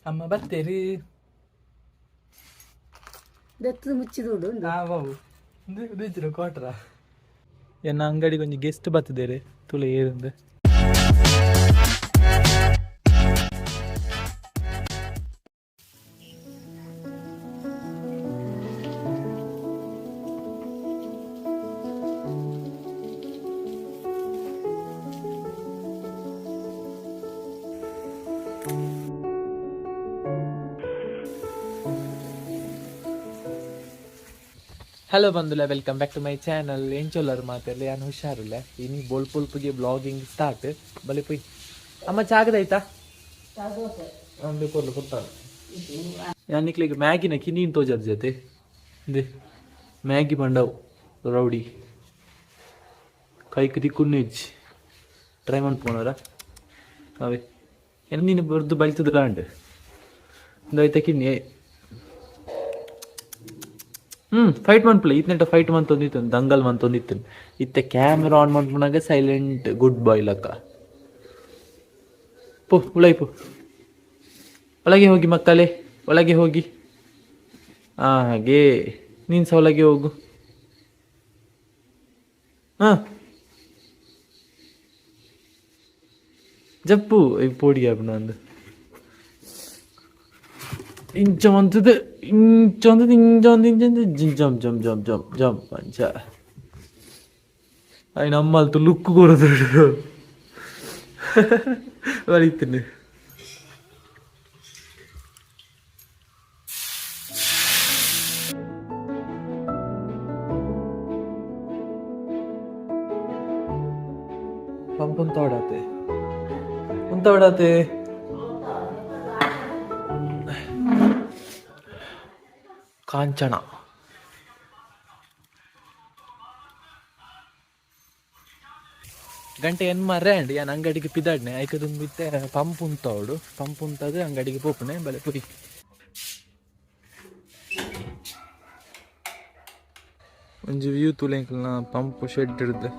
ಅಮ್ಮ ಬತ್ತೇರಿ ದತ್ತದ ಮುಚ್ಚಿದೋಡು. ಬಾಬು ಇದು ಕ್ವಾಟ್ರ. ಎನ್ನ ಅಂಗಡಿಗೆ ಒಂಜಿ ಗೆಸ್ಟ್ ಬತ್ತದೇರೆ, ತುಲೆ ಏರಿಂದು. ಹಲೋ ಬಂದುಲ, welcome back to my channel. ಎಂಚೊಲ್ಲರು ಮಾತೆರ್ಲೆ? ಯಾನು ಹುಷಾರುಲ್ಲ. ಇನಿ ಬೋಲ್ ಪೊಲ್ಪುಗೆ ಬ್ಲಾಗಿಂಗ್ ಸ್ಟಾರ್ಟ್. ಬಲೆ ಪೊಯ್ ಅಮ್ಮ, ಚಾಗದಾಯ್ತಾ? ಅಂದೆ ಕೊರ್ಲು ಕೊಡ್ತಾಳೆ. ಯಾನ್ ನಿಕ್ಲೆಗ್ ಮ್ಯಾಗಿನ ಕಿನ್ನಿನ್ ತೋಜದ್ ಜೊತೆ. ಇಂದೆ ಮ್ಯಾಗಿ ಪಂಡವು ರೌಡಿ ಕೈಕ್ ತಿಕ್ಕುನ್ನೆಜ್ಜಿ. ಟ್ರೈ ಮನ್ಪುನರ ಅವೇ ಎನ್ನ ಬರ್ದು ಬೈತದ ಅಂಡ್ ಇಂದು ಕಿನ್ನಿ. ಫೈಟ್ ಮನ್ಪುಲೆ. ಇತ್ನೆಟ ಫೈಟ್ ಮಂತೊಂದಿತ್ತು, ದಂಗಲ್ ಮಂತೊಂದಿತ್ತು. ಇತ್ತೆ ಕ್ಯಾಮ್ರಾ ಆನ್ ಮನ್ಪುನಾಗ ಸೈಲೆಂಟ್ ಗುಡ್ ಬಾಯ್ ಲಕ್ಕ. ಪೋ ಉಳೈ, ಪೋ ಒಳಗೆ ಹೋಗಿ. ಮಕ್ಕಳೇ, ಒಳಗೆ ಹೋಗಿ. ಹಾಗೆ ನೀನು ಸಹ ಒಳಗೆ ಹೋಗು. ಹಾಂ, ಜಪ್ಪು ಈ ಪೋಡಿ ನಂದು. ಇಂಚ ಮಂತದ, ಇಂಚ ಒಂದದು, ಇಂಚ ಒಂದು, ಇಂಚ ಒಂದು, ಜಮ್ ಜಮ್ ಜಮ್ ಜಮ್ ಜಮ್ ಅಂಚ. ಅಯ್ ನಮ್ಮಲ್ತು ಲುಕ್ ಕೊರದು ಬಲಿತೀನಿ. ಪಂಪ್ ಉಂತ ಹೊಡಾತೆ, ಉಂತ ಹೊಡಾತೆ. ಕಾಂಚನ ಗಂಟೆ ಎನ್ ಮರ್ರೆ ಅಂಡ್ ಯಾನ್ ಅಂಗಡಿಗೆ ಪಿದಾಡ್ನೆ. ಐಕ ದುಂಬಿತ್ತೆ ಪಂಪ್ ಉಂತವಡು. ಪಂಪ್ ಉಂತದು ಅಂಗಡಿಗೆ ಪೋಪುನೆ. ಬಲೆ ಪುರಿ. ಒಂಜಿ ವ್ಯೂ ತೂಲೆಂಕಲ್ನ ಪಂಪ್ ಶೆಡ್ ಹಿಡ್ದು.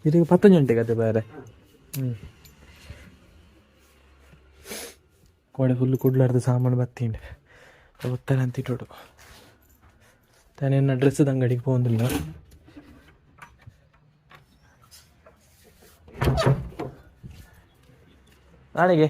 ಇದಕ್ಕೆ 10 ಗಂಟೆಗೆ ಅದೇ ಬೇರೆ. ಕೋಡೆ ಫುಲ್ ಕುಡ್ಲಾರ್ದು ಸಾಮಾನು ಬತ್ತೀಂಡ್ ಒತ್ತರ ಅಂತಿಟ್ಟೋಡು. ತಾನೇನ ಡ್ರೆಸ್ಸದ ಅಂಗಡಿಗೆ ಪೋಂದಿಲ್ಲ. ನಾಳೆಗೆ.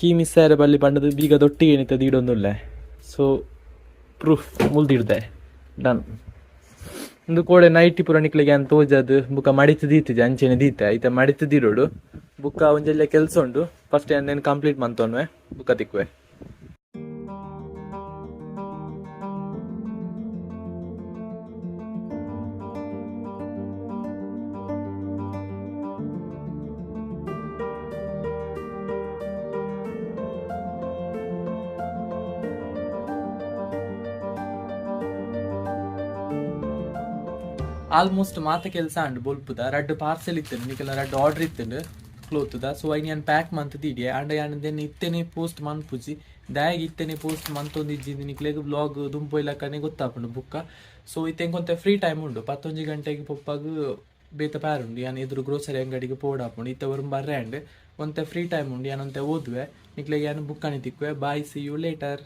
ಕೀ ಮಿಸ್ ಆಯ್ರೆ ಬಲ್ಲಿ ಪಂಡದು ಬೀಗ ದೊಟ್ಟಿಗೆ ಏನಿತ್ತು ದೀಡೊಂದುಲ್ಲೆ. ಸೊ ಪ್ರೂಫ್ ಮುಲ್ದಿಡ್ದೆ, ಡನ್. ಒಂದು ಕೋಡೆ ನೈಟಿ ಪೂರ ನಿಕ್ಲೆಗೆ ಅಂತ ತೋಜದು. ಬುಕ್ಕ ಮಡಿತು ದೀತಿಜೆ, ಅಂಚೆನೆ ದೀತೆ ಐತೆ. ಮಡಿತು ದೀರೋಡು. ಬುಕ್ಕ ಒಂಜೆಲ್ಲ ಕೆಲಸ ಉಂಡು. ಫಸ್ಟ್ ಏನು ಕಂಪ್ಲೀಟ್ ಮಂತೊನ್ವೆ, ಬುಕ್ಕ ತಿಕ್ಕುವೆ. ಆಲ್ಮೋಸ್ಟ್ ಮಾತ ಕೆಲಸ ಅಂಡ್ ಬೊಲ್ಪುದ. ರಡ್ಡ್ ಪಾರ್ಸೆಲ್ ಇತ್ತು ನಿಕಲ್ನ, ರಡ್ಡ್ ಆರ್ಡರ್ ಇತ್ತುಂಡು ಕ್ಲೋತ್ದ. ಸೊ ಐನ್ ಯಾನ್ ಪ್ಯಾಕ್ ಮಂತ್ ದೀಡಿಯೆ. ಅಂಡ ಯಾನ್ ದೆನ್ ಇತ್ತೆನೆ ಪೋಸ್ಟ್ ಮನ್ಪುಜಿ. ದಾಯೆಗ್ ಇತ್ತೆನೆ ಪೋಸ್ಟ್ ಮಂತೊಂದಿಜ್ಜಿ, ನಿಕ್ಲೆಗ್ ಬ್ಲಾಗ್ ದುಂಪೊಯ್ಲಕ್ಕನೆ ಗೊತ್ತಾಪುಂಡು ಬುಕ್ಕ. ಸೊ ಇತ್ತೆ ಎಂಕೊಂತೆ ಫ್ರೀ ಟೈಮ್ ಉಂಡು. 11 ಗಂಟೆಗೆ ಪೊಪ್ಪಗ್ ಬೇತ ಪ್ಯಾರುಂಡು. ಯಾನ್ ಎದುರು ಗ್ರೋಸರಿ ಅಂಗಡಿಗೆ ಪೋಡಾಪುಂಡು. ಇತ್ತೆ ಒರು ಬರ್ರೆ ಅಂಡ್ ಒಂತೆ ಫ್ರೀ ಟೈಮ್ ಉಂಡು. ಯಾನ್ ಒಂತೆ ಓದುವೆ. ನಿಕ್ಲೆಗ್ ಯಾನ್ ಬುಕ್ಕನೆ ತಿಕ್ಕುವೆ. Bye, see you later.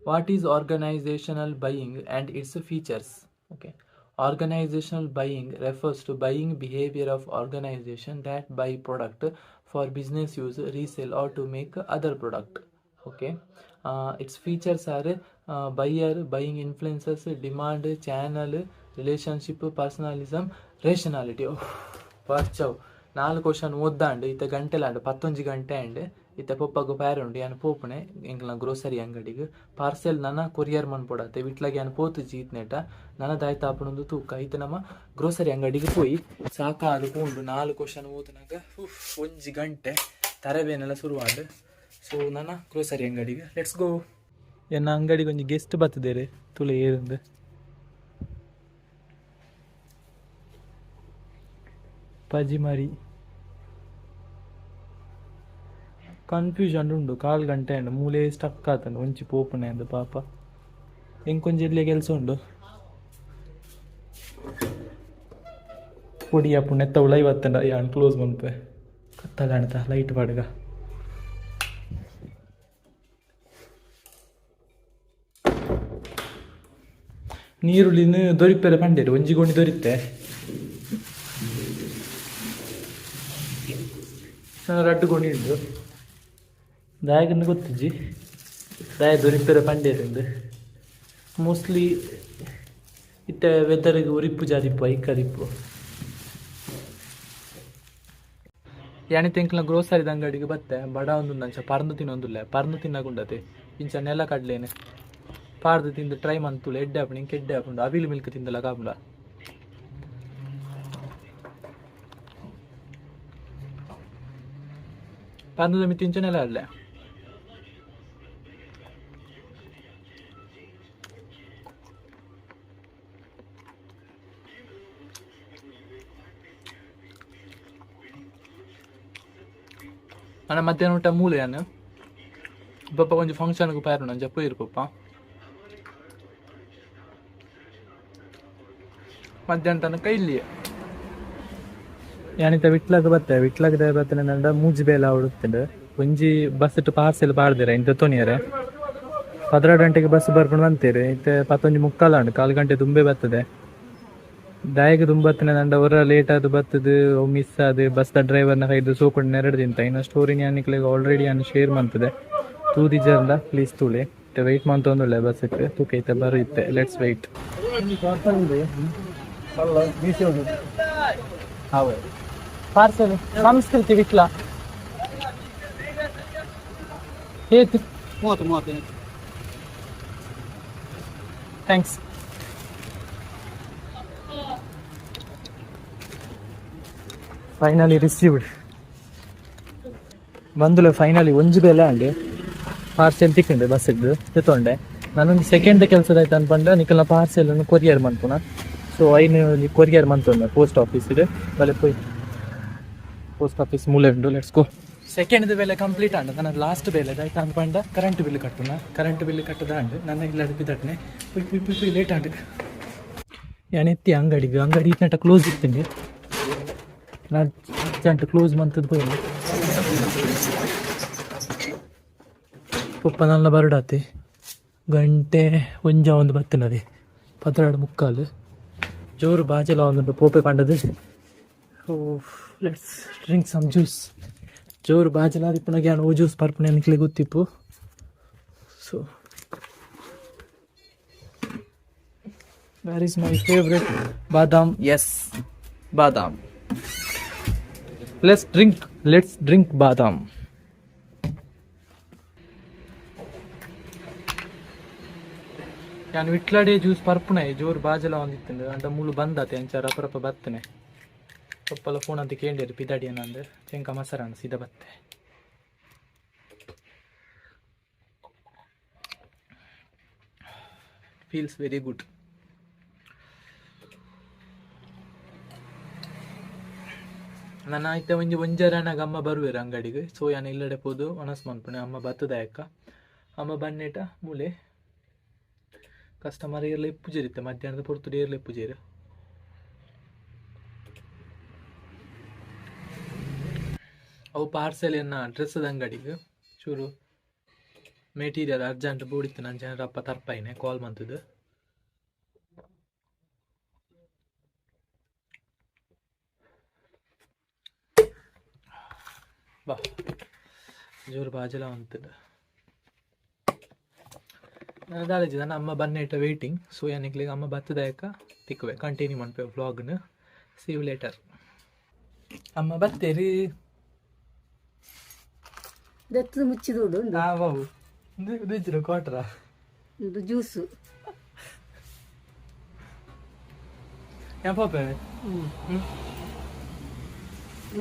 What is organizational buying and its features? Okay. Organizational buying refers to buying behavior of organization that buy product for business use, resale, or to make other product. Okay. Its features are buyer, buying influences, demand, channel, relationship, personalism, rationality. Oh, ಪರ್ಚವ್. ನಾಲ್ question ಓದ್ದಾಂಡು ಇತ್ತೆ ಗಂಟೆಲಾಂಡು 11 ಗಂಟೆ ಆಂಡ್ ಇತ್ತೆ ಪೊಪ್ಪಗ್ ಪ್ಯಾರೆ ಉಂಡು ಯಾನ್ ಪೋಪುಣೆ ಎಂಕ್ಲ grocery ಅಂಗಡಿಗ್ parcel ನನ courier ಮನ್ಪೊಡಾತೆ ವಿಟ್ಲಗ್ ಯಾನ್ ಪೋತುಜಿ ಇತ್ನೇಟ ನನ ದಾಯ್ತ ಆಪುಂಡು ತೂಕ ಇತ್ತೆ ನಮ್ಮ ಗ್ರೋಸರಿ ಅಂಗಡಿಗ್ ಪೋಯಿ ಸಾಕಾದ್ ಪೋಂಡು 4 ಕ್ವಶನ್ ಓದುನಾಗ 1 ಗಂಟೆ ತರಬೇನೆಲ್ಲ ಶುರುವಾಂಡ್ ಸೊ ನನ ಗ್ರೋಸರಿ ಅಂಗಡಿಗ್ let's go ಎನ್ನ ಅಂಗಡಿಗೆ ಒಂಜಿ ಗೆಸ್ಟ್ ಬತ್ತದೇರೆ ತುಲೆ ಏರಿಂದು ಪಜಿಮರಿ ಕನ್ಫ್ಯೂಷನ್ ಉಂಡು ಕಾಲು ಗಂಟೆ ಉಂಡು ಮೂಲೆ ಸ್ಟಕ್ ಆತಂಡು ಒಂಚಿ ಪೋಪುಣೆ ಅಂದು ಪಾಪ ಎಂಕೊಂಜಿ ಇಲ್ಲೇ ಕೆಲಸ ಉಂಡು ಪೊಡಿ ಅಪ್ಪು ನೆತ್ತ ಉಳೈ ಬತ್ತಂಡ ಯಾನ್ ಕ್ಲೋಸ್ ಮನ್ಪೆ ಕತ್ತಲ ಅಣ್ತ ಲೈಟ್ ಪಾಡ್ಗ ನೀರುಳ್ಳಿನ ದೊರಿಪೆರೆ ಪಂಡೇರು ಒಂಜಿ ಗೋಣಿ ದೊರಿತ್ತೆ ರಡ್ಡು ಗೋಣಿ ಉಂಡು ದಾಯಗಂದು ಗೊತ್ತಿಜ್ಜಿ ದಾಯ ದೊರಿಪೆರೆ ಪಂಡೇರಿಂದು ಮೋಸ್ಟ್ಲಿ ಇತ್ತೆ ವೆದರ್ಗೆ ಉರಿಪ್ಪು ಜಾದಿಪ್ಪು ಐಕದಿಪ್ಪು ಯಾನಿ ತೆಂಕ್ಲ ಗ್ರೋಸರಿದ ಅಂಗಡಿಗೆ ಬತ್ತೆ ಬಡ ಒಂದು ನಂಚ ಪರ್ಂದು ತಿನ್ನೊಂದುಲ್ಲ ಪರ್ಂದು ತಿನ್ನಗುಂಡತೆ ಇಂಚ ನೆಲ ಕಡ್ಲೇನೆ ಪಾರ್ದು ತಿಂದು ಟ್ರೈ ಮಂತುಳು ಎಡ್ಡೆ ಆಪುಂಡು ಇಂಕ್ ಎಡ್ಡೆ ಆಪುಂಡು ಅವಿಲು ಮಿಲ್ಕ್ ತಿಂದಲ ಕಾಪುಂಡ ಪರ್ಂದು ಮಿತಿ ಇಂಚ ನೆಲ ಅಡ್ಲೆ ಅಣ್ಣ ಮಧ್ಯಾಹ್ನ ಊಟ ಮೂಲೆ ಯಾನು ಪಪ್ಪ ಕೊಂಚ ಫಂಕ್ಷನ್ಗೆ ಪಾರು ನಂಜ ಪೋಯಿರು ಪಪ್ಪ ಮಧ್ಯಾಹ್ನ ತನಕ ಇಲ್ಲಿ ಯಾನಿತ ವಿಟ್ಲಾಗ ಬತ್ತೆ ವಿಟ್ಲಾಗ ಬತ್ತೆ ನಂಡ ಮೂಜಿ ಬೇಲ ಅವಡುತ್ತಂಡು ಒಂಜಿ ಬಸ್ ಇಟ್ಟು ಪಾರ್ಸೆಲ್ ಪಾಡ್ದಿರ ಇಂತ ತೊನಿಯರೆ 12 ಗಂಟೆಗೆ ಬಸ್ ಬರ್ಕೊಂಡು ಬಂತೀರಿ ಇತ್ತೆ 11:45 ಉಂಟು ಕಾಲು ಗಂಟೆ ತುಂಬೆ ಬರ್ತದೆ ದಾಯಗ ತುಂಬತ್ತನೆ ನಂಡ ಹೊರ ಲೇಟ್ ಆದ್ ಬರ್ತದೆ ಮಿಸ್ ಆದ್ ಬಸ್ the ಡ್ರೈವರ್ನ ಕೈದು ಸೋಕೊಂಡು ನೆರಡು ತಿಂತ ಇನ್ನು ಸ್ಟೋರಿ ಯಾನಿಕ್ಲೆಗ್ ಆಲ್ರೆಡಿ ಯಾನ್ ಶೇರ್ ಮಂತದೆ ತೂದಿಜರ್ದ ಪ್ಲೀಸ್ ತೂಳೆ ವೆಯ್ಟ್ ಮಂತೊಂದುಳ್ಳೆ ಬಸ್ ಇಟ್ಟು ತೂಕೈತೆ ಬರುತ್ತೆ let's wait parcel ಸಂಸ್ಕೃತಿ Vitla ಏತು 30 30 thanks finally received ಬಂದುಲೆ finally ಒಂಜಿ ಬೇಲೆ ಅಂడి ಪಾರ್ಸೆಲ್ ತಿಕ್ಕಂಡೆ ಬಸ್ ಇದ್ದು ತಿತ್ತೊಂಡೆ ನಾನೊಂದು ಸೆಕೆಂಡ್ ಕೆಲಸದ ಆಯ್ತು ಅನ್ಪಂಡ ನಿಕಲ್ನ ಪಾರ್ಸೆಲ್ ಕೊರಿಯರ್ ಮನ್ಪುನ ಸೊ ಐನು ಕೊರಿಯರ್ ಮಂತೊಂಡೆ ಪೋಸ್ಟ್ ಆಫೀಸ್ ಇದೆ ಬಲೆ ಪೋಯ್ ಪೋಸ್ಟ್ ಆಫೀಸ್ ಮೂಲೆ ಉಂಡು let's go second ಬೇಲೆ ಕಂಪ್ಲೀಟ್ ಆಂಡ್ ನನ್ನ ಲಾಸ್ಟ್ ಬೇಲೆ ಆಯ್ತು ಅನ್ಪಂಡ ಕರೆಂಟ್ ಬಿಲ್ ಕಟ್ಟುನ ಕರೆಂಟ್ ಬಿಲ್ ಕಟ್ಟದ ಅಂಡ್ ನನ್ನ ಇಲ್ಲ ಬಿದ್ದಟ್ನೆ ಪುಯ್ ಪುಯ್ ಪುಯ್ ಪುಯ್ ಲೇಟ್ ಆಂಡ್ ಯಾನೆತ್ತಿ ಅಂಗಡಿಗೆ ಅಂಗಡಿ ಇತ್ನಟ ಕ್ಲೋಸ್ ಇರ್ತೀನಿ ನಾನು ಅರ್ಜೆಂಟ್ ಕ್ಲೋಸ್ ಮಂತದ್ದು ಪೋಯಿನ ಪಪ್ಪ ನಲ್ಲ ಬರಡಾತೆ ಗಂಟೆ ಒಂಜ ಒಂದು ಬತ್ತಿನದೆ 12:45 ಜೋರು ಬಾಜೆಲ ಒಂದು ಪೋಪೆ ಪಂಡದು oh let's drink some juice ಜೋರು ಬಾಜೆಲ ಇಪ್ಪುನಾಗ ಯಾನ್ ಓ ಜ್ಯೂಸ್ ಪರ್ಪುನೆ ನಿಕ್ಲೆ ಗೊತ್ತಿಪ್ಪು so where is my favourite badam yes badam let's drink badam ಯಾನ್ ವಿಟ್ಲಾಡೆ ಜ್ಯೂಸ್ ಪರ್ಪುಣೆ ಜೋರು ಬಾಜಲ ಒಂದಿತ್ತಂಡು ಅಂಡ ಮೂಲು ಬಂದಾತೆ ಅಂಚ ರಪ ರಪ ಬತ್ತನೆ ಪಪ್ಪಲ ಫೋನ್ ಅಂತ ಕೇಂಡೇರು ಪಿದಾಡಿ ಅನ್ನಂದು ಚೆಂಕ ಮಸರಾಣ ಸೀದಾ ಬತ್ತೆ ಫೀಲ್ಸ್ ವೆರಿ ಗುಡ್ ನನ್ನ ಐತೆ ಒಂಜಿ ಒಂಜರನಾಗ ಅಮ್ಮ ಬರುವೆರು ಅಂಗಡಿಗೆ ಸೊ ಯಾನ್ ಇಲ್ಲಡೆ ಪೋದು ಒಣಸ್ ಮನ್ಪುಣೆ ಅಮ್ಮ ಬತ್ತದ ಯಾಕ ಅಮ್ಮ ಬನ್ನೇಟ ಮೂಲೆ ಕಸ್ಟಮರ್ ಏರ್ಲ ಇಪ್ಪುಜೇರಿತ್ತೆ ಮಧ್ಯಾಹ್ನದ ಪೊರ್ತುಡು ಏರ್ಲ ಇಪ್ಪುಜೇರು ಅವು ಪಾರ್ಸೆಲ್ ಎನ್ನ ಡ್ರೆಸ್ದ ಅಂಗಡಿಗೆ ಚೂರು ಮೆಟೀರಿಯಲ್ ಅರ್ಜೆಂಟ್ ಬೋಡಿತ್ತು ನಾನು ಜನರಪ್ಪ ತರ್ಪಾಯಿನೆ ಕಾಲ್ ಮಂತದ್ದು ಬಾ ಜೋರು ಬಾಜಲ ಅಂತದ ದಾಲೇಜಿ ನನ್ನ ಅಮ್ಮ ಬನ್ನೇಟ ವೆಯ್ಟಿಂಗ್ ಸೊ ಯಾನಿಕ್ಲಿಗೆ ಅಮ್ಮ ಬತ್ತದಾಯಕ ತಿಕ್ಕುವೆ ಕಂಟಿನ್ಯೂ ಮನ್ಪೆ ವ್ಲಾಗ್ನ ಸಿ you later. ಅಮ್ಮ ಬತ್ತೇರಿ. ದತ್ತದ ಮುಚ್ಚಿದೋಡು ಉಂದು. ಹಾ ಬಾವು, ಇದು ಕ್ವಾಟ್ರ. ಇದು ಜ್ಯೂಸು. ಏನ್ ಪಾಪೆ?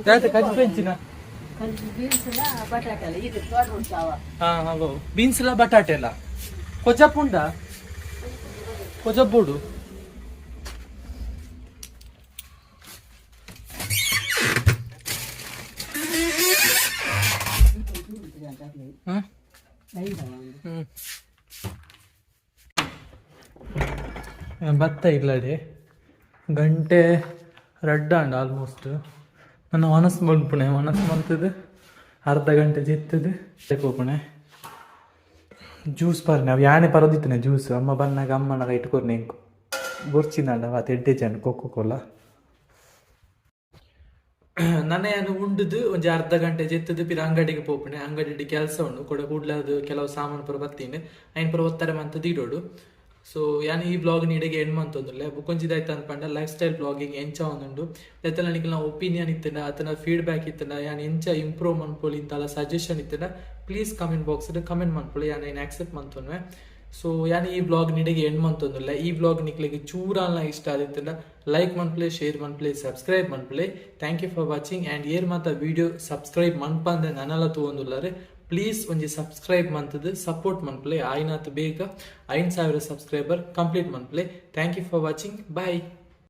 ದಾದ ಕಜ್ಜಿ ಪೆಂಚಿನ? ಬೀನ್ಸ್ ಎಲ್ಲ ಬಟಾಟೆ ಎಲ್ಲ ಇದು ತೋಟ ಉಂಟಾವ. ಹಾ ಹಾ ಬಾವು, ಬೀನ್ಸ್ ಎಲ್ಲ ಬಟಾಟೆ ಎಲ್ಲ ಕೊಜಪ್ ಉಂಡಾ? ಕೊಜಪ್ ಬೋಡು. ಹಾ ಹ್ಮ್ ಭತ್ತ ಇಲ್ಲಡೆ. ಗಂಟೆ ರಡ್ಡಾಂಡ್ ಆಲ್ಮೋಸ್ಟ್. ನನ್ನ ಮನಸ್ಸು ಮನ್ಪುಣೆ, ಮನಸ್ಸು ಮಂತದ್ದು ಅರ್ಧ ಗಂಟೆ ಜಿತ್ತದು ಪೋಪುಣೆ. ಜ್ಯೂಸ್ ಪರ್ನೆ ಅವು ಯಾನೆ ಪರೋದಿತ್ತನೆ ಜ್ಯೂಸ್. ಅಮ್ಮ ಬನ್ನಾಗ ಅಮ್ಮನ ಕೈಟ್ ಕೊರ್ನೆ. ಇಂಕು ಬೊರ್ಚಿನಾಂಡ ವಾತ ಎಡ್ಡೆ ಜನ ಕೊಕ್ಕೊ ಕೋಲ. ನನ ಯಾನು ಉಂಡುದು ಒಂಜಿ ಅರ್ಧ ಗಂಟೆ ಜೆತ್ತದು ಪಿರ ಅಂಗಡಿಗೆ ಪೋಪುಣೆ. ಅಂಗಡಿಡ್ ಕೆಲಸ ಉಂಡು ಕೊಡ ಕೂಡ್ಲದು ಕೆಲವು ಸಾಮಾನು ಪೂರ ಬತ್ತೀನಿ, ಐನ್ ಪೂರ ಒತ್ತಾರೆ ಮಂತ ದೀಡೋಡು. ಸೊ ಯಾನ್ ಈ ಬ್ಲಾಗ್ ನೀಡೆಗೆ ಎಂಡ್ ಮಂತೊಂದುಲ್ಲೆ. ಬುಕೊಂಜಿದಾಯ್ತು ಅನ್ಪಂಡ ಲೈಫ್ ಸ್ಟೈಲ್ ಬ್ಲಾಗಿಂಗ್ ಎಂಚ ಒಂದುಂಡು, ದೆತ್ತಲ ನಿಕಲ್ನ ಒಪಿನಿಯನ್ ಇತ್ತಂಡ, ಅತನ ಫೀಡ್ಬ್ಯಾಕ್ ಇತ್ತಂಡ, ಯಾನ್ ಎಂಚ ಇಂಪ್ರೂವ್ ಮನ್ಪೊಲಿ ಇಂತಲ ಸಜೆಷನ್ ಇತ್ತಂಡ ಪ್ಲೀಸ್ ಕಮೆಂಟ್ ಬಾಕ್ಸ್ ಕಮೆಂಟ್ ಮನ್ಪೊಲಿ. ಯಾನ್ ಐನ್ ಆಕ್ಸೆಪ್ಟ್ ಮಂತೊನ್ವೆ. ಸೊ ಯಾನ್ ಈ ಬ್ಲಾಗ್ ನಿಡೆಗೆ ಎಂಡ್ ಮಂತೊಂದುಲ್ಲೆ. ಈ ಬ್ಲಾಗ್ ನಿಕ್ಲೆಗ್ ಚೂರಾಲ್ನ ಇಷ್ಟ ಆದಿತ್ತಂಡ ಲೈಕ್ ಮನ್ಪುಲೆ, ಶೇರ್ ಮನ್ಪುಲೆ, ಸಬ್ಸ್ಕ್ರೈಬ್ ಮನ್ಪುಲೆ. Thank you for watching. And ಏರ್ ಮಾತ ವಿಡಿಯೋ ಸಬ್ಸ್ಕ್ರೈಬ್ ಮನ್ಪಂದೆ ನನಲ ತೂವೊಂದುಲ್ಲಾರೆ, ಪ್ಲೀಸ್ ಒಂಜಿ ಸಬ್ಸ್ಕ್ರೈಬ್ ಮಂತದ್ದು ಸಪೋರ್ಟ್ ಮನ್ಪುಲೆ. ಆಯ್ನಾತ್ ಬೇಗ 5000 ಸಬ್ಸ್ಕ್ರೈಬರ್ ಕಂಪ್ಲೀಟ್ ಮನ್ಪುಲೆ. Thank you for watching. Bye.